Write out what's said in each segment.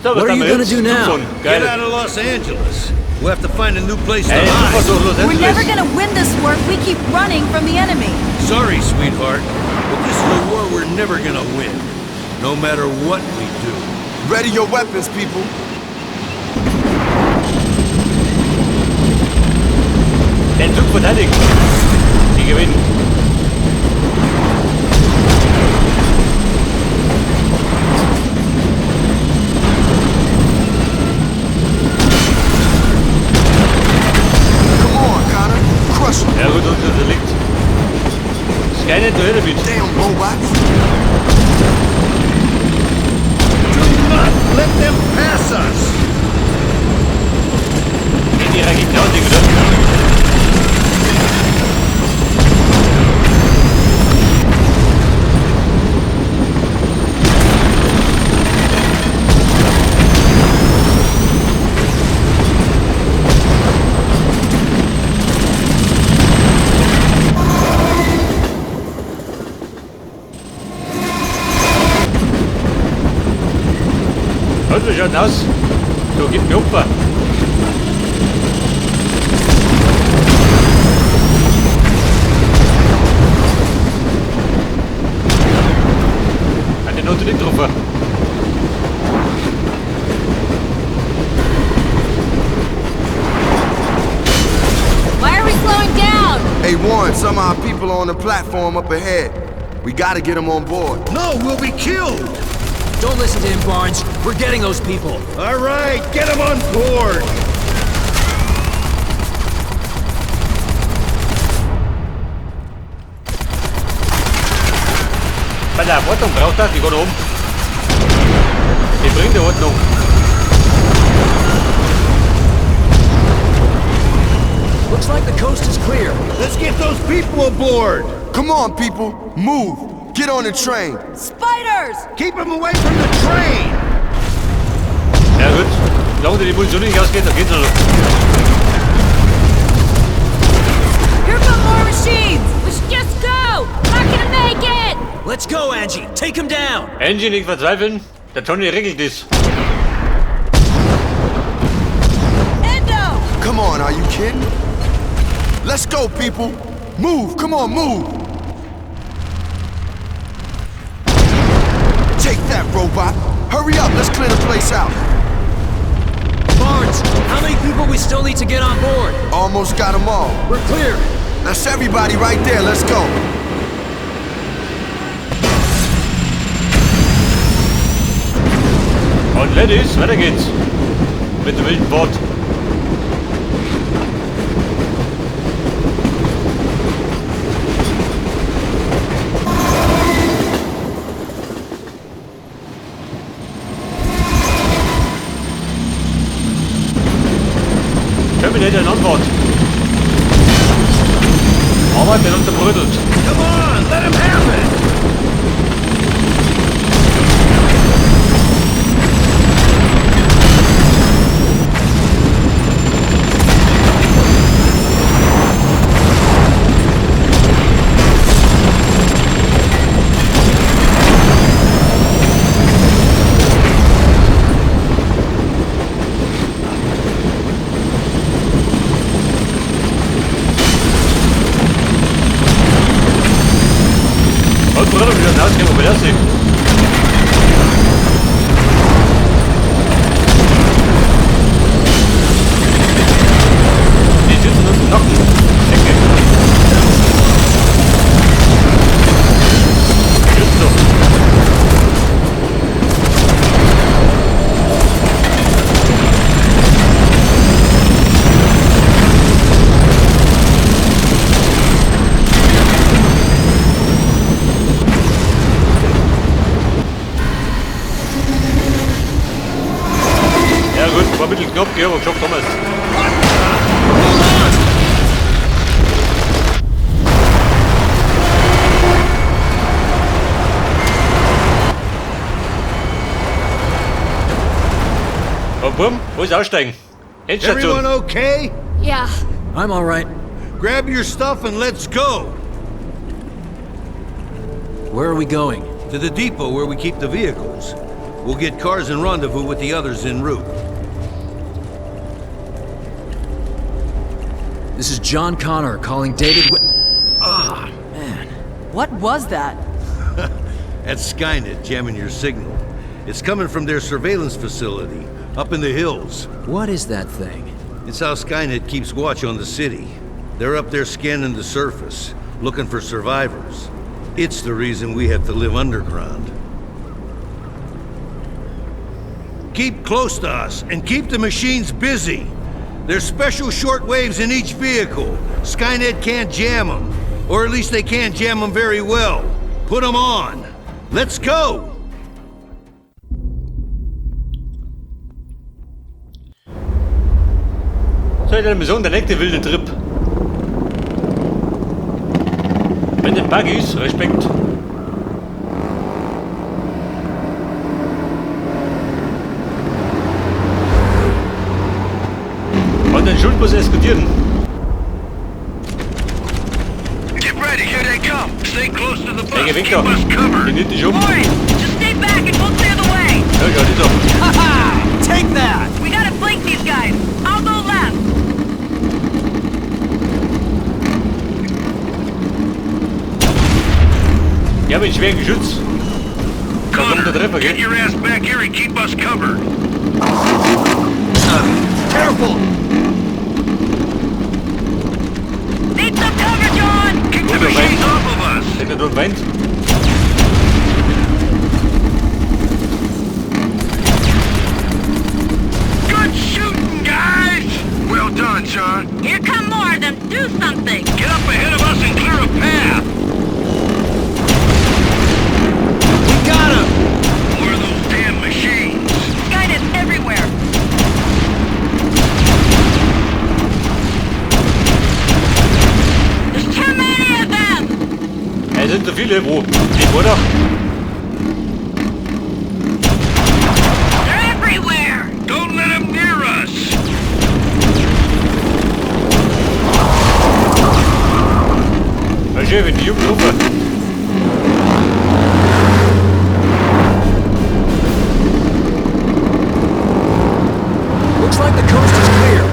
So, was What are haben you wir gonna jetzt? do now? Zugfahren. Get Geil. out of Los Angeles. We'll have to find a new place to Ey, hide. sofort durch Los We're never Angeles. gonna win this war if we keep running from the enemy. Sorry, sweetheart, but this is a war we're never gonna win. No matter what we do. Ready your weapons, people. Den Zug verteidigen. Die gewinnen. Come on, Connor. Crush 'em. Ja gut, unter der liegt. Skynet nur damit. Damn robots. Do not let them pass us! Gehen die Raketen auch nicht, oder? Und wie schaut denn aus? So, gib mir Opfer. Hat die Note nicht getroffen. Why are we slowing down? Hey, Warren, some of our people are on the platform up ahead. We gotta get them on board. No, we'll be killed! Don't listen to him, Barnes. We're getting those people. All right, get them on board! Bei der Erwartung braucht er, die geht oben. Die bringt die Ordnung. Looks like the coast is clear. Let's get those people aboard! Come on, people. Move. Get on the train. Spiders! Keep them away from the train! Ja gut, solange die Munition nicht ausgeht, dann geht's also. Here come more machines! We should just go! Not gonna make it! Let's go, Angie. Take him down. Angie, nicht verzweifeln, der Johnny regelt das. Endo! Come on, are you kidding? Let's go, people. Move. Come on, move. Take that, robot. Hurry up. Let's clear the place out. Barnes, how many people we still need to get on board? Almost got them all. We're clear. That's everybody right there. Let's go. Und Ladies, weiter geht's. Mit dem wilden Boot. Terminator in Antwort. Aber wird unterbrüdelt. Come on, let him have it! Und Bruder, wie schaut aus? Können wir wieder sehen. Die sitzen uns im Nacken. Ecke. Just so. Ja gut, war ein bisschen knapp, aber geschafft haben wir's. Oh, Bumm, wo ist Aussteigen? Endstation. Everyone okay? Yeah. I'm all right. Grab your stuff and let's go! Where are we going? To the depot where we keep the vehicles. We'll get cars and rendezvous with the others en route. This is John Connor calling David Ah, man. What was that? That's Skynet jamming your signal. It's coming from their surveillance facility, up in the hills. What is that thing? It's how Skynet keeps watch on the city. They're up there scanning the surface, looking for survivors. It's the reason we have to live underground. Keep close to us and keep the machines busy. There's special short waves in each vehicle. Skynet can't jam them, or at least they can't jam them very well. Put them on. Let's go! Soll ich deine Mission, der nächste wilde Trip. Mit den Buggies, Respekt. Und den Schulbus eskortieren. Get ready, here they come. Stay close to the bus. Hey, Keep Victor. us covered. Die nimmt dich um. Warren, just stay back and we'll clear the way. Ja, ja, die doch. Haha! Take that! We gotta flank these guys. I'll go left. Ja, mit schweren Geschütz. Da kommt der Treffer, get gell? your ass back here and keep us covered. Careful! Need some cover, John. Keep the Guter machines Wein. off of us. Sind der dort weint? Good shooting, guys! Well done, John. Here come more of them. Do something. Get up ahead of us and clear a path. We got him! More of those damn machines. Skynet's everywhere. There's too many of them. Es sind zu viele, wo? Die wo doch? They're everywhere. Don't let them near us. Na schön, wenn die Jugend rufen. Looks like the coast is clear.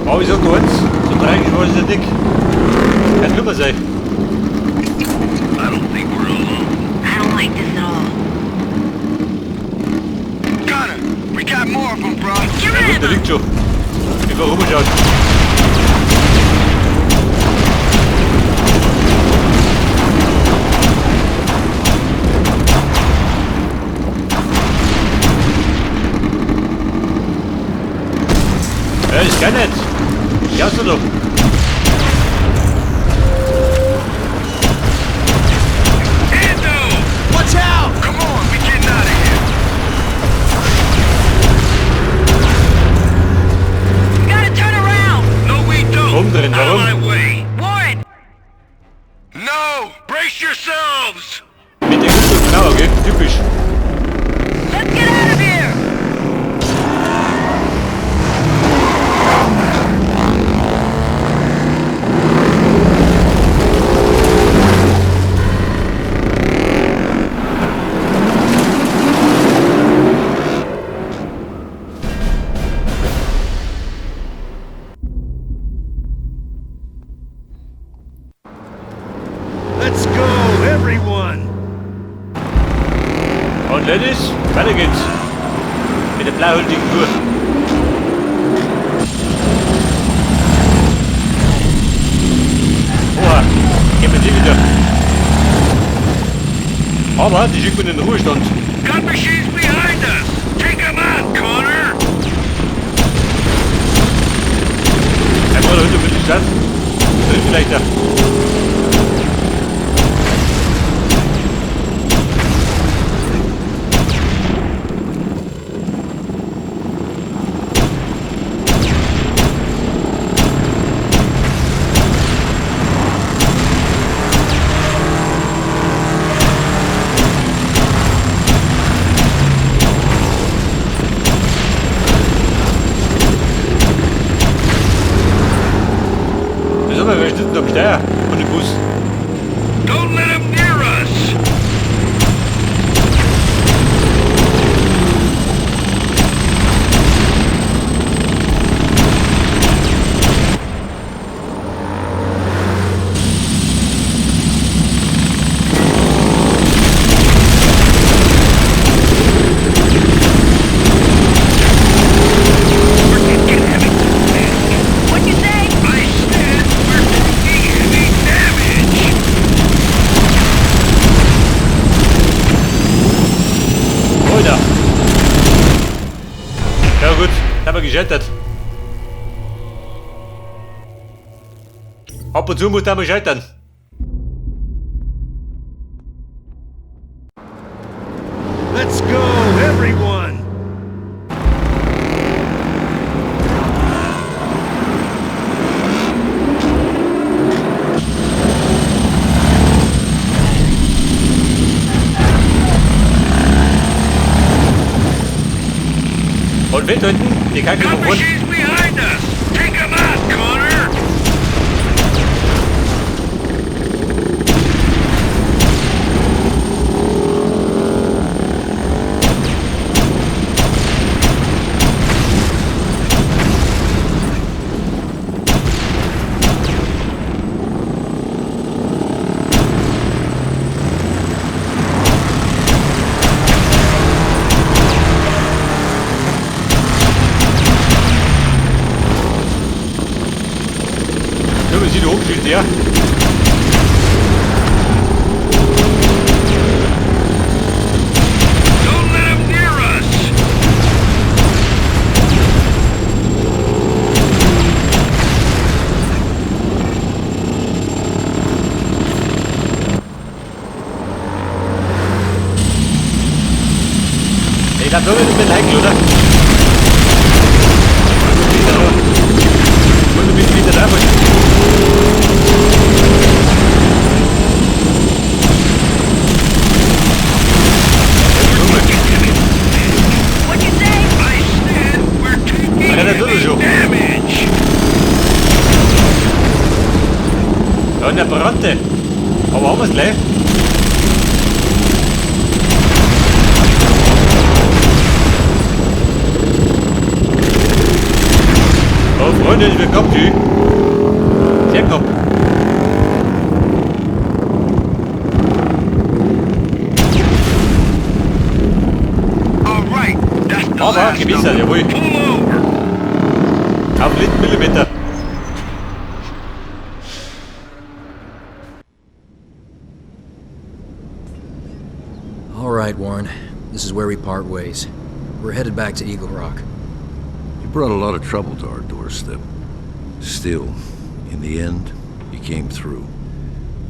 Oh, ich sag nur eins. So dreckig war es ja dick. Kann schlimmer sein. I don't think we're alone. I don't like this at all. Connor, we got more of them, bro. Get Ja rid gut, of der them. liegt schon. Einfach rumschauen. Ja, ich kann nicht. Schaust du doch. Ando! Watch out! Come on, we getting out of here. We gotta turn around. No, we don't. Umdrehen, Out of warum? my way. Warren, No! Brace yourselves! Mit der guten Knauer, gell? Typisch. let's get out of here. Let's go, everyone! Und Ladies, weiter geht's. Mit der blauhültigen Tour. Oha, gehen wir die wieder. Aber die schicken in den Ruhestand. Gun machines behind us! Take them out, Connor! Einmal runter mit die Stadt. Drin vielleicht da. Das ist aber, wer steht denn am Steuer von dem gescheitert. Ab und zu muss da mal scheitern. Let's go, everyone! Und wir töten die Kacke Got vom Hund. machines behind us! Take them out, Connor! Nur, wie sie da oben steht, ja. Don't let them near us! Ich glaube, da wird es nicht heikel, oder? Und du bist wieder da. What'd you say? I said we're taking Ja, das ist heavy so. damage! Ja, und der brannte. Aber haben wir's gleich. Oh, Freunde, ich bin knapp, Sehr knapp. All right, that's the Aber last gewiss, of 'em. jawohl. Pull over! Auf den Millimeter. All right, Warren. This is where we part ways. We're headed back to Eagle Rock. You brought a lot of trouble to our doorstep. Still, in the end, you came through.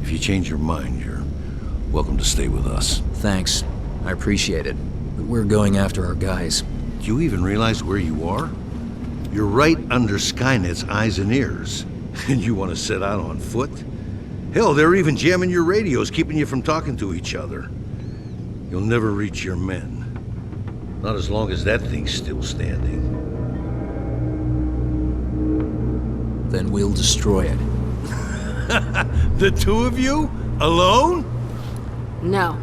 If you change your mind, you're welcome to stay with us. Thanks. I appreciate it. But we're going after our guys. Do you even realize where you are? You're right under Skynet's eyes and ears. And you want to set out on foot? Hell, they're even jamming your radios, keeping you from talking to each other. You'll never reach your men. Not as long as that thing's still standing. Then we'll destroy it. The two of you? Alone? No,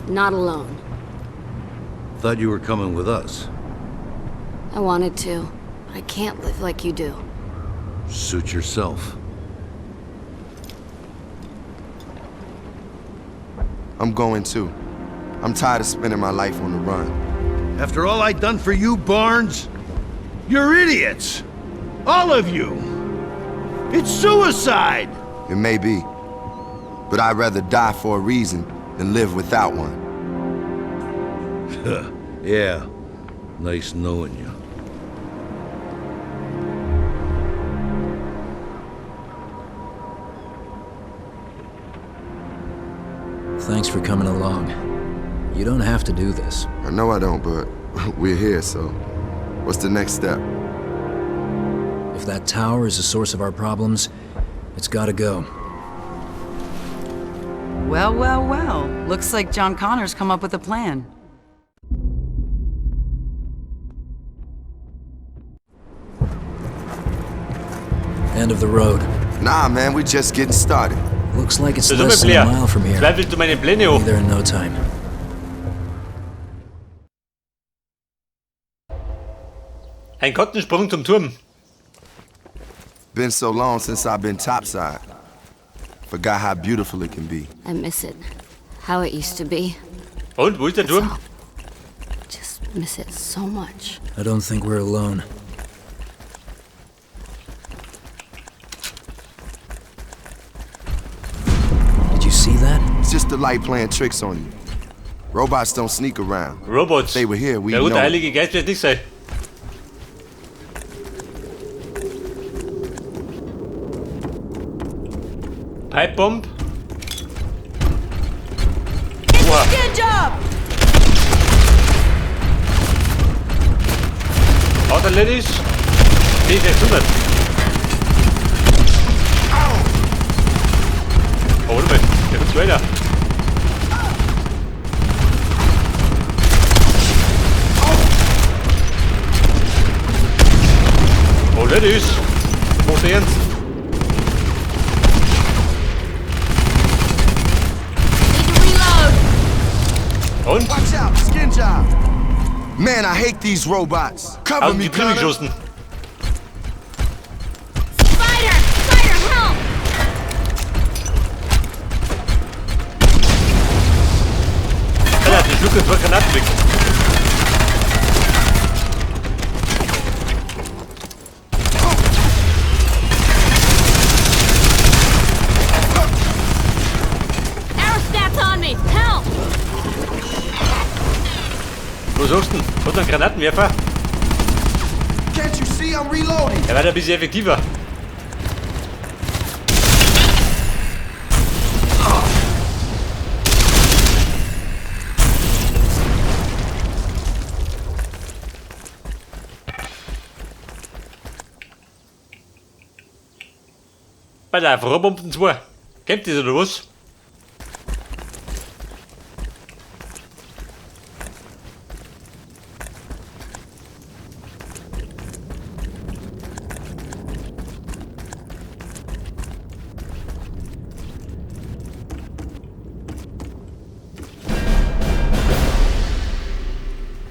not alone. Thought you were coming with us. I wanted to, but I can't live like you do. Suit yourself. I'm going too. I'm tired of spending my life on the run. After all I've done for you, Barnes, you're idiots. All of you. It's suicide. It may be, but I'd rather die for a reason than live without one. Yeah. Nice knowing you. Thanks for coming along. You don't have to do this. I know I don't, but we're here, so what's the next step? If that tower is the source of our problems, it's gotta go. Well, well, well. Looks like John Connor's come up with a plan. End of the road. Nah, man, we're just getting started. Looks like it's So, less than a Blair. mile from here. Zweifelst du meine Pläne Be hoch? there in no time. Ein Katzensprung zum Turm. Been so long since I've been topside. Forgot how beautiful it can be. I miss it. How it used to be. Und, wo ist der That's Turm? all. Just miss it so much. I don't think we're alone. Did you see that? It's just the light playing tricks on you. Robots don't sneak around. Robots. They were here, we Ja gut, know der it. Heilige Geist wird nicht sein. Pipe Bomb. It's Oha. a skin job! Haut er Ladies. T600. Oh, warte mal. Der kommt weiter. Oh, Ladies. Wo ernst? Need to reload. Und? Watch out, skin job. Man, I hate these robots. Cover Aus me, die Brille Connor. geschossen. Spider! Spider, help! Alter, die schluckt zwei Granaten weg. Aerostat's on me! Help! Wo suchst du denn? Hat er einen Granatenwerfer? Can't you see I'm reloading? Er war da ein bisschen effektiver. Bei der Vorbomben 2. Kennt ihr das oder was?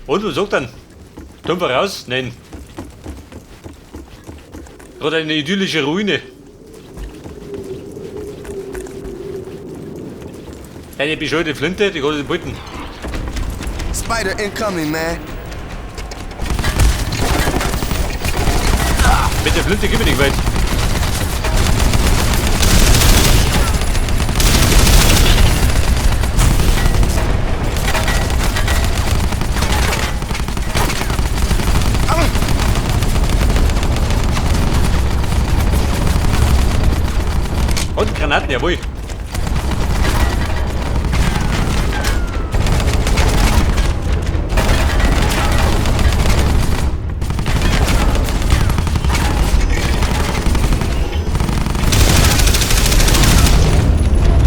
Und was sagt dann? Turm voraus? Nein. Gerade eine idyllische Ruine. Eine bescheuerte Flinte, die kann ich behalten. Spider incoming, man. Mit der Flinte gehen wir nicht weit. Und Granaten, jawohl.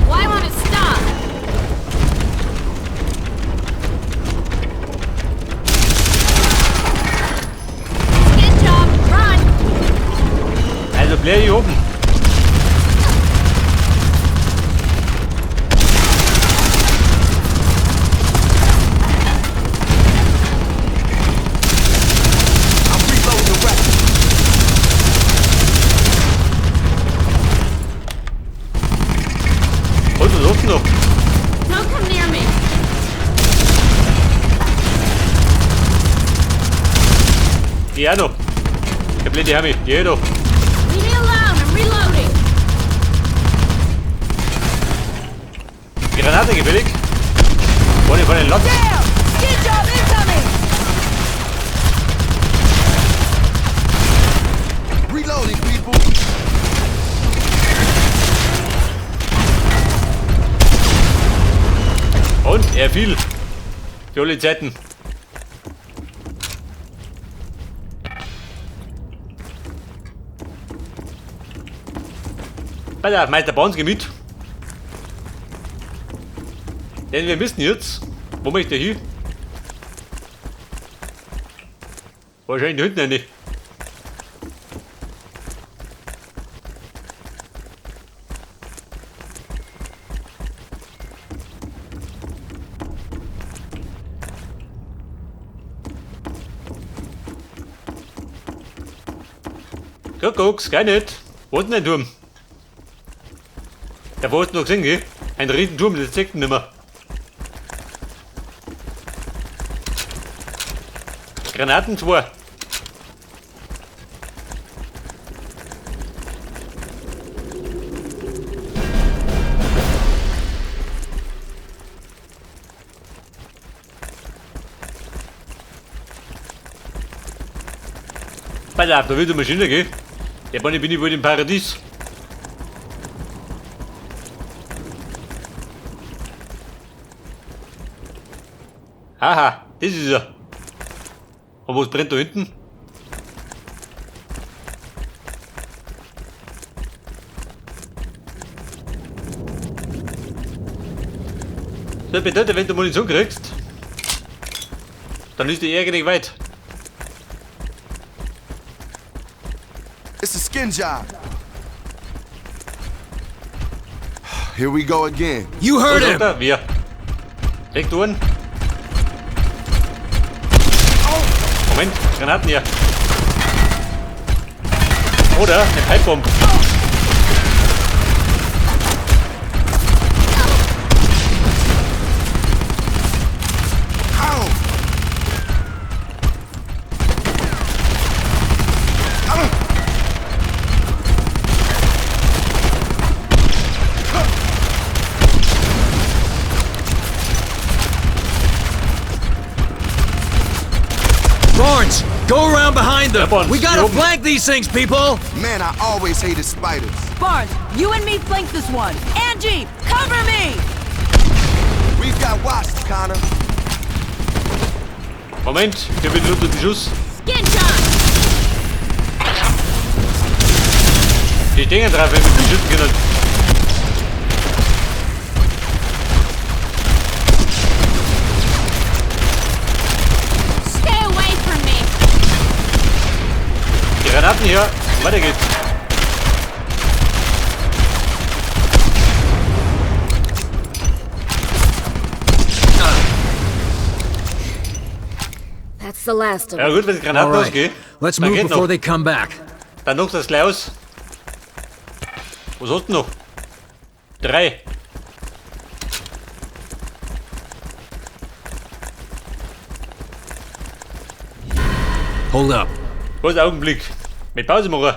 Why won't it stop? Skin job! Run! Also bleib hier oben. I'm reloading the weapon. Und was sagst du noch? Don't come near me! Die auch noch. Der blöde Hermi, die auch noch. Leave me alone! I'm reloading! Granate gefällig. Eine von den Lots. Damn! Skin job incoming! Reloading, people. Und er fiel. Für alle Zeiten. Pass auf, Meister Barnes, geh mit. Denn wir müssen jetzt. Wo möchte ich hin? Wahrscheinlich da hinten rein. Kuckuck, Skynet. Wo ist denn dein Turm? Davor hast du noch gesehen, gell? Ein riesen Turm, das zeigt nimmer. Granaten 2. Pass auf, da wird die Maschine, gell? Ja, Bonnie, bin ich wohl im Paradies. Haha, das ist er. Und was brennt da hinten? Das bedeutet, wenn du Munition kriegst, dann ist die Ärger nicht weit. It's a skin job. Here we go again. You heard Was him! sagt er? Wer? Leg du an. Moment, Granaten hier. Oder eine Pipebomb. Ow! Barnes, go around behind them! Yeah, Barnes, We gotta you- flank these things, people! Man, I always hated spiders. Barnes, you and me flank this one. Angie, cover me! We've got wasps, Connor. Moment, hier bin ich unter den Schuss. Skin shot! Die Dinger drauf, wenn wir beschützen können. Stay away from me! Die Granaten hier. Weiter geht's. That's the last of Ja them. gut, wenn die Granaten All right, ausgehen. let's dann move geht before noch. they come back. Dann noch das gleich aus. Was hast du noch? Drei. Hold up. Was Augenblick. Mit Pause machen.